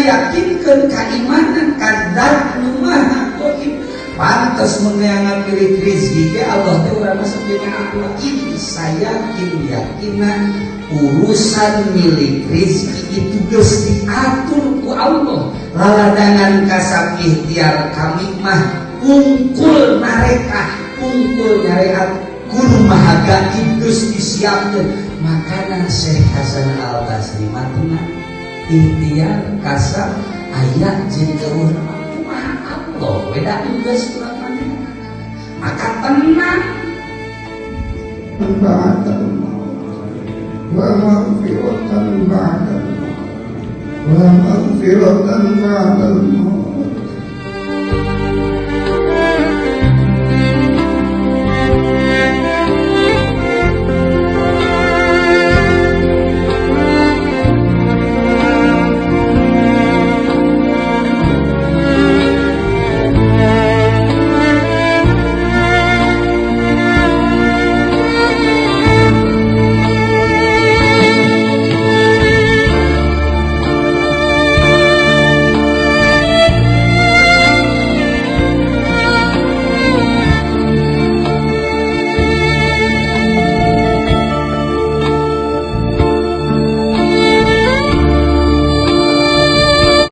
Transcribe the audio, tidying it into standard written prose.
Ngayakinkeun keimanan ka Zat nu maha goib. Pantes mun neangan milik rizki ge Allah teh urang mah sampeyan aku ini saya yakin yakina urusan milik rizki itu geus diatur ku Allah. Laladangan kasab ikhtiar kami mah ungkul nareka, ungkul nyareat kudu maha gaib geus disiapkeun. Makana Syekh Hasan Al Basri mah tenang, ikhtiar kasab aya jeung eueuh kumaha Allah beda geus urang mah, maka tenang. بعد الموت ومغفرة بعد الموت ومغفرة بعد الموت.